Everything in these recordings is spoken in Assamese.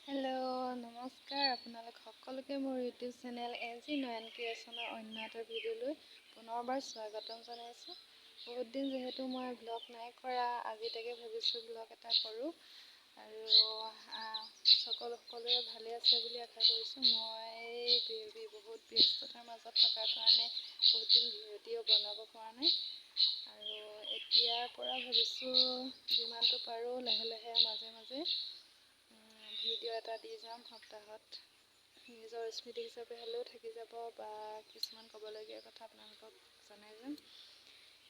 হেল্ল', নমস্কাৰ আপোনালোক সকলোকে। মোৰ ইউটিউব চেনেল এ জি নয়ন ক্ৰিয়েশ্যনৰ অন্য এটা ভিডিঅ'লৈ পুনৰবাৰ স্বাগতম জনাইছোঁ। বহুত দিন যিহেতু মই ব্লগ নাই কৰা, আজি তাকে ভাবিছোঁ ব্লগ এটা কৰোঁ। আৰু সকলোৰে ভালে আছে বুলি আশা কৰিছোঁ। মই বহুত ব্যস্ততাৰ মাজত থকাৰ কাৰণে বহুত দিন ভিডিঅ' বনাব পৰা নাই। আৰু এতিয়াৰ পৰা ভাবিছোঁ যিমানটো পাৰোঁ লাহে লাহে মাজে মাজে ভিডিঅ' এটা দি যাম সপ্তাহত। নিজৰ স্মৃতি হিচাপে হ'লেও থাকি যাব বা কিছুমান ক'বলগীয়া কথা আপোনালোকক জনাই যাম।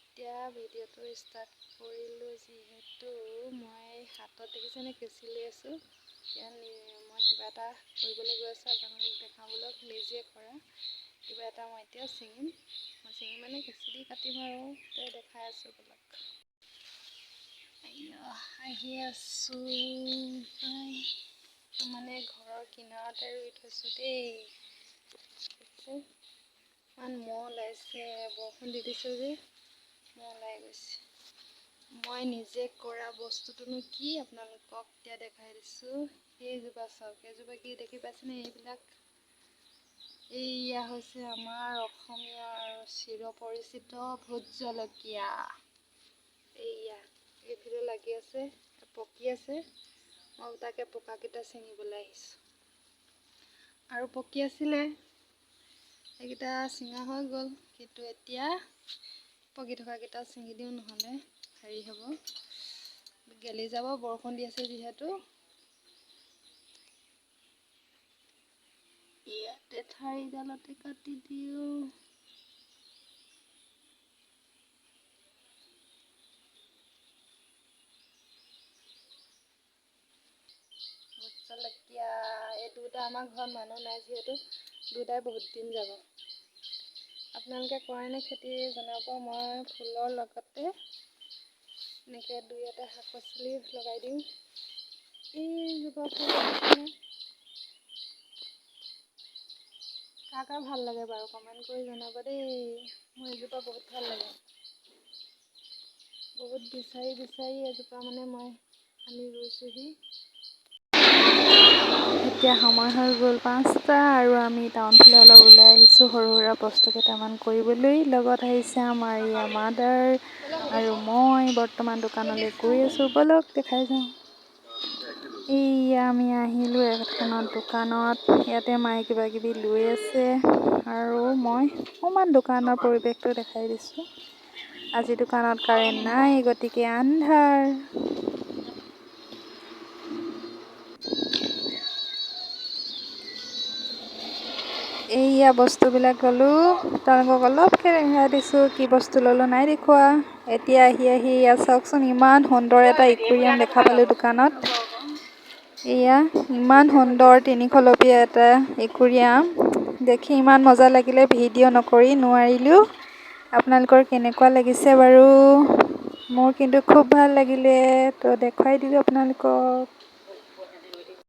এতিয়া ভিডিঅ'টো ষ্টাৰ্ট কৰিলোঁ। যিহেতু মই হাতত দেখিছেনে কেঁচি লৈ আছোঁ, এতিয়া মই কিবা এটা কৰিবলৈ গৈ আছোঁ, আপোনালোকক দেখাবলৈ নিজে কৰা কিবা এটা মই এতিয়া ছিঙিম। মই ছিঙিম মানে কেঁচি দি কাটিম আৰু দেখাই আছোঁ। ব'লক। আহি আছোঁ। মানে ঘৰৰ কিনাৰতে ৰুই থৈছোঁ দেই। ইমান মহ ওলাইছে, বৰষুণ দি দিছে যে মহ ওলাই গৈছে। মই নিজে কৰা বস্তুটোনো কি আপোনালোকক এতিয়া দেখাই দিছোঁ। এইজোপা চাওক, এইজোপা কি দেখি পাইছেনে? এইবিলাক এইয়া হৈছে আমাৰ অসমীয়াৰ চিৰপৰিচিত ভোট জলকীয়া। এইয়া এইফালে লাগি আছে, পকি আছে। মই তাকে পকাকেইটা ছিঙিবলৈ আহিছোঁ। আৰু পকি আছিলে, সেইকেইটা ছিঙা হৈ গ'ল, কিন্তু এতিয়া পকি থকাকেইটা ছিঙি দিওঁ, নহ'লে হেৰি হ'ব, গেলি যাব। বৰষুণ দি আছে যিহেতু। ইয়াতে ঠাৰিডালতে কাটি দিওঁ। ভোট জলকীয়া এই দুটা, আমাৰ ঘৰত মানুহ নাই যিহেতু, দুটাই বহুত দিন যাব। আপোনালোকে কৰেনে খেতি জনাব। মই ফুলৰ লগতে এনেকৈ দুই এটা শাক পাচলি লগাই দিওঁ। এইজোপা ফুল দেখিছেনে? কাৰ কাৰ ভাল লাগে বাৰু কমেণ্ট কৰি জনাব দেই। মোৰ এইজোপা বহুত ভাল লাগে। বহুত বিচাৰি বিচাৰি এজোপা মানে মই আনি ৰুইছোঁহি। এতিয়া সময় হৈ গ'ল 5টা আৰু আমি টাউন ফালে অলপ ওলাই আহিছোঁ সৰু সুৰা বস্তু কেইটামান কৰিবলৈ। লগত আহিছে আমাৰ ইয়া মাদাৰ আৰু মই বৰ্তমান দোকানলৈ গৈ আছোঁ। ব'লক, দেখাই যাওঁ। এইয়া আমি আহিলোঁ এখনত দোকানত। ইয়াতে মায়ে কিবা কিবি লৈ আছে আৰু মই অকণমান দোকানৰ পৰিৱেশটো দেখাই দিছোঁ। আজি দোকানত কাৰেণ্ট নাই, গতিকে আন্ধাৰ। এইয়া বস্তুবিলাক ল'লোঁ, তেওঁলোকক অলপকৈ দেখাই দিছোঁ। কি বস্তু ল'লোঁ নাই দেখুওৱা। এতিয়া আহি আহি ইয়াত চাওকচোন, ইমান সুন্দৰ এটা একুৰিয়াম দেখা পালোঁ দোকানত। এয়া ইমান সুন্দৰ তিনিখলপীয়া এটা একুৰিয়াম, দেখি ইমান মজা লাগিলে, ভিডিঅ' নকৰি নোৱাৰিলোঁ। আপোনালোকৰ কেনেকুৱা লাগিছে বাৰু? মোৰ কিন্তু খুব ভাল লাগিলে, তো দেখুৱাই দিলোঁ আপোনালোকক।